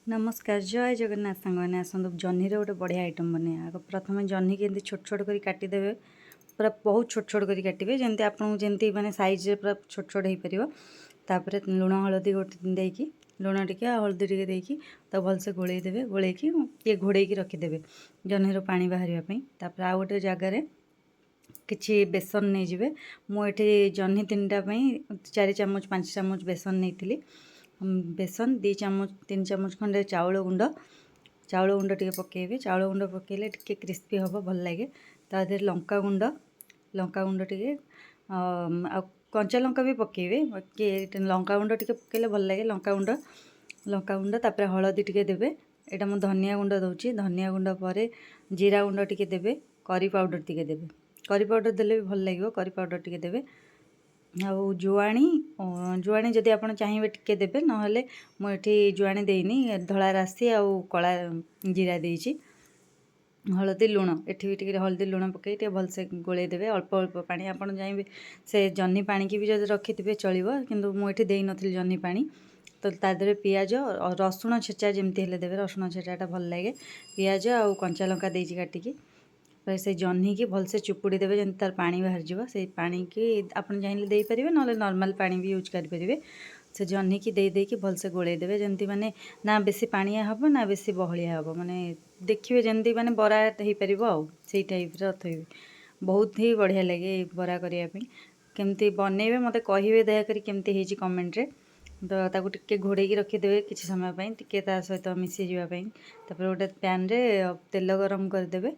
ନମସ୍କାର, ଜୟ ଜଗନ୍ନାଥ ସାଙ୍ଗମାନେ। ଆସନ୍ତୁ, ଜହ୍ନିର ଗୋଟେ ବଢ଼ିଆ ଆଇଟମ୍ ବନେଇବା। ଆଗ ପ୍ରଥମେ ଜହ୍ନିକି ଏମିତି ଛୋଟ ଛୋଟ କରି କାଟିଦେବେ। ପୁରା ବହୁତ ଛୋଟ ଛୋଟ କରି କାଟିବେ, ଯେମିତି ଆପଣଙ୍କୁ ଯେମିତି ମାନେ ସାଇଜ୍ରେ ପୁରା ଛୋଟ ଛୋଟ ହେଇପାରିବ। ତାପରେ ଲୁଣ ହଳଦୀ ଗୋଟେ ଦେଇକି, ଲୁଣ ଟିକେ ଆଉ ହଳଦୀ ଟିକେ ଦେଇକି ତାକୁ ଭଲସେ ଗୋଳେଇ ଦେବେ। ଗୋଳେଇକି ଟିକେ ଘୋଡ଼େଇକି ରଖିଦେବେ ଜହ୍ନିର ପାଣି ବାହାରିବା ପାଇଁ। ତାପରେ ଆଉ ଗୋଟେ ଜାଗାରେ କିଛି ବେସନ ନେଇଯିବେ। ମୁଁ ଏଠି ଜହ୍ନି ତିନିଟା ପାଇଁ 4 ଚାମଚ, 5 ଚାମଚ ବେସନ ନେଇଥିଲି। ବେସନ 2 ଚାମଚ, 3 ଚାମଚ ଖଣ୍ଡେ ଚାଉଳ ଗୁଣ୍ଡ। ଚାଉଳ ଗୁଣ୍ଡ ଟିକେ ପକାଇବେ। ଚାଉଳ ଗୁଣ୍ଡ ପକାଇଲେ ଟିକେ କ୍ରିସ୍ପି ହେବ, ଭଲ ଲାଗେ। ତା ଦେହରେ ଲଙ୍କା ଗୁଣ୍ଡ, ଲଙ୍କା ଗୁଣ୍ଡ ଟିକେ ଆଉ କଞ୍ଚା ଲଙ୍କା ବି ପକାଇବେ। ଲଙ୍କା ଗୁଣ୍ଡ ଟିକେ ପକାଇଲେ ଭଲ ଲାଗେ। ଲଙ୍କା ଗୁଣ୍ଡ, ଲଙ୍କା ଗୁଣ୍ଡ, ତାପରେ ହଳଦୀ ଟିକେ ଦେବେ। ଏଇଟା ମୁଁ ଧନିଆ ଗୁଣ୍ଡ ଦେଉଛି। ଧନିଆ ଗୁଣ୍ଡ ପରେ ଜିରା ଗୁଣ୍ଡ ଟିକେ ଦେବେ। କରି ପାଉଡ଼ର ଟିକେ ଦେବେ। କରି ପାଉଡ଼ର ଦେଲେ ବି ଭଲ ଲାଗିବ। କରି ପାଉଡ଼ର ଟିକେ ଦେବେ। ଆଉ ଜୁଆଣି, ଜୁଆଣି ଯଦି ଆପଣ ଚାହିଁବେ ଟିକେ ଦେବେ, ନହେଲେ ମୁଁ ଏଠି ଜୁଆଣି ଦେଇନି। ଧଳା ରାଶି ଆଉ କଳା ଜିରା ଦେଇଛି। ହଳଦୀ, ଲୁଣ, ଏଠି ବି ଟିକେ ହଳଦୀ ଲୁଣ ପକାଇ ଟିକେ ଭଲସେ ଗୋଳେଇ ଦେବେ। ଅଳ୍ପ ଅଳ୍ପ ପାଣି, ଆପଣ ଚାହିଁବେ ସେ ଜହ୍ନି ପାଣିକି ବି ଯଦି ରଖିଥିବେ ଚଳିବ, କିନ୍ତୁ ମୁଁ ଏଠି ଦେଇନଥିଲି ଜହ୍ନି ପାଣି। ତ ତା ଦେହରେ ପିଆଜ, ରସୁଣ ଛେଚା ଯେମିତି ହେଲେ ଦେବେ। ରସୁଣ ଛେଚାଟା ଭଲ ଲାଗେ। ପିଆଜ ଆଉ କଞ୍ଚା ଲଙ୍କା ଦେଇଛି କାଟିକି। ସେ ଜହ୍ନିକି ଭଲସେ ଚୁପୁଡ଼ି ଦେବେ, ଯେମିତି ତାର ପାଣି ବାହାରିଯିବ। ସେଇ ପାଣିକି ଆପଣ ଚାହିଁଲେ ଦେଇପାରିବେ, ନହେଲେ ନର୍ମାଲ୍ ପାଣି ବି ୟୁଜ୍ କରିପାରିବେ। ସେ ଜହ୍ନିକି ଦେଇ ଦେଇକି ଭଲସେ ଗୋଳେଇ ଦେବେ, ଯେମିତି ମାନେ ନା ବେଶୀ ପାଣିଆ ହେବ ନା ବେଶୀ ବହଳିଆ ହେବ। ମାନେ ଦେଖିବେ ଯେମିତି ମାନେ ବରା ହେଇପାରିବ ଆଉ ସେଇ ଟାଇପ୍ର ଥୋଇବେ। ବହୁତ ହି ବଢ଼ିଆ ଲାଗେ ଏଇ ବରା କରିବା ପାଇଁ। କେମିତି ବନେଇବେ ମୋତେ କହିବେ ଦୟାକରି କେମିତି ହେଇଛି କମେଣ୍ଟରେ। ତ ତାକୁ ଟିକେ ଘୋଡ଼େଇକି ରଖିଦେବେ କିଛି ସମୟ ପାଇଁ, ଟିକେ ତା ସହିତ ମିଶିଯିବା ପାଇଁ। ତାପରେ ଗୋଟେ ପ୍ୟାନ୍ରେ ତେଲ ଗରମ କରିଦେବେ।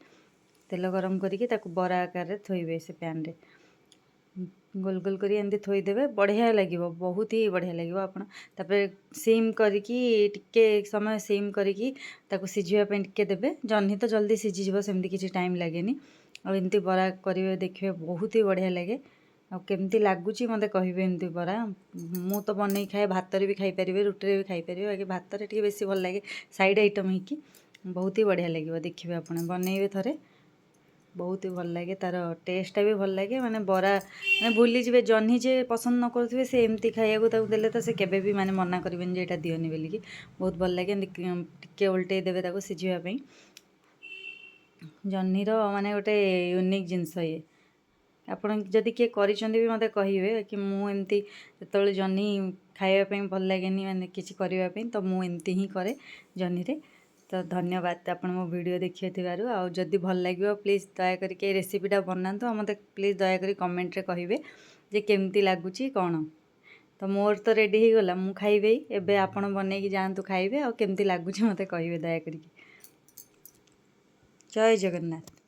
ତେଲ ଗରମ କରିକି ତାକୁ ବରା ଆକାରରେ ଥୋଇବେ। ସେ ପ୍ୟାନ୍ରେ ଗୋଲ ଗୋଲ କରି ଏମିତି ଥୋଇଦେବେ। ବଢ଼ିଆ ଲାଗିବ, ବହୁତ ହି ବଢ଼ିଆ ଲାଗିବ। ଆପଣ ତାପରେ ସିମ୍ କରିକି, ଟିକେ ସମୟ ସିମ୍ କରିକି ତାକୁ ସିଝିବା ପାଇଁ ଟିକେ ଦେବେ। ଜହ୍ନି ତ ଜଲ୍ଦି ସିଝିଯିବ, ସେମିତି କିଛି ଟାଇମ୍ ଲାଗେନି। ଆଉ ଏମିତି ବରା କରିବେ, ଦେଖିବେ ବହୁତ ହି ବଢ଼ିଆ ଲାଗେ। ଆଉ କେମିତି ଲାଗୁଛି ମୋତେ କହିବେ। ଏମିତି ବରା ମୁଁ ତ ବନେଇ ଖାଏ। ଭାତରେ ବି ଖାଇପାରିବେ, ରୁଟିରେ ବି ଖାଇପାରିବେ, ବାକି ଭାତରେ ଟିକେ ବେଶୀ ଭଲ ଲାଗେ ସାଇଡ଼୍ ଆଇଟମ୍ ହେଇକି। ବହୁତ ହି ବଢ଼ିଆ ଲାଗିବ। ଦେଖିବେ ଆପଣ ବନେଇବେ ଥରେ, ବହୁତ ହି ଭଲ ଲାଗେ। ତା'ର ଟେଷ୍ଟଟା ବି ଭଲ ଲାଗେ। ମାନେ ବରା ମାନେ ଭୁଲିଯିବେ। ଜହ୍ନି ଯେ ପସନ୍ଦ ନ କରୁଥିବେ, ସେ ଏମିତି ଖାଇବାକୁ ତାକୁ ଦେଲେ ତ ସେ କେବେ ବି ମାନେ ମନା କରିବେନି ଯେ ଏଇଟା ଦିଅନି ବୋଲିକି। ବହୁତ ଭଲ ଲାଗେ। ଏମିତି ଟିକେ ଓଲଟେଇ ଦେବେ ତାକୁ ସିଝିବା ପାଇଁ। ଜହ୍ନିର ମାନେ ଗୋଟେ ୟୁନିକ୍ ଜିନିଷ ଇଏ। ଆପଣ ଯଦି କିଏ କରିଛନ୍ତି ବି ମୋତେ କହିବେ କି ମୁଁ ଏମିତି ଯେତେବେଳେ ଜହ୍ନି ଖାଇବା ପାଇଁ ଭଲ ଲାଗେନି, ମାନେ କିଛି କରିବା ପାଇଁ, ତ ମୁଁ ଏମିତି ହିଁ କରେ ଜହ୍ନିରେ। ତ ଧନ୍ୟବାଦ ଆପଣ ମୋ ଭିଡ଼ିଓ ଦେଖିଥିବାରୁ। ଆଉ ଯଦି ଭଲ ଲାଗିବ, ପ୍ଲିଜ୍ ଦୟାକରିକି ଏ ରେସିପିଟା ବନାନ୍ତୁ ଆଉ ମୋତେ ପ୍ଲିଜ୍ ଦୟାକରି କମେଣ୍ଟରେ କହିବେ ଯେ କେମିତି ଲାଗୁଛି କ'ଣ। ତ ମୋର ତ ରେଡ଼ି ହେଇଗଲା, ମୁଁ ଖାଇବି। ଏବେ ଆପଣ ବନେଇକି ଯାଆନ୍ତୁ, ଖାଇବେ ଆଉ କେମିତି ଲାଗୁଛି ମୋତେ କହିବେ ଦୟାକରିକି। ଜୟ ଜଗନ୍ନାଥ।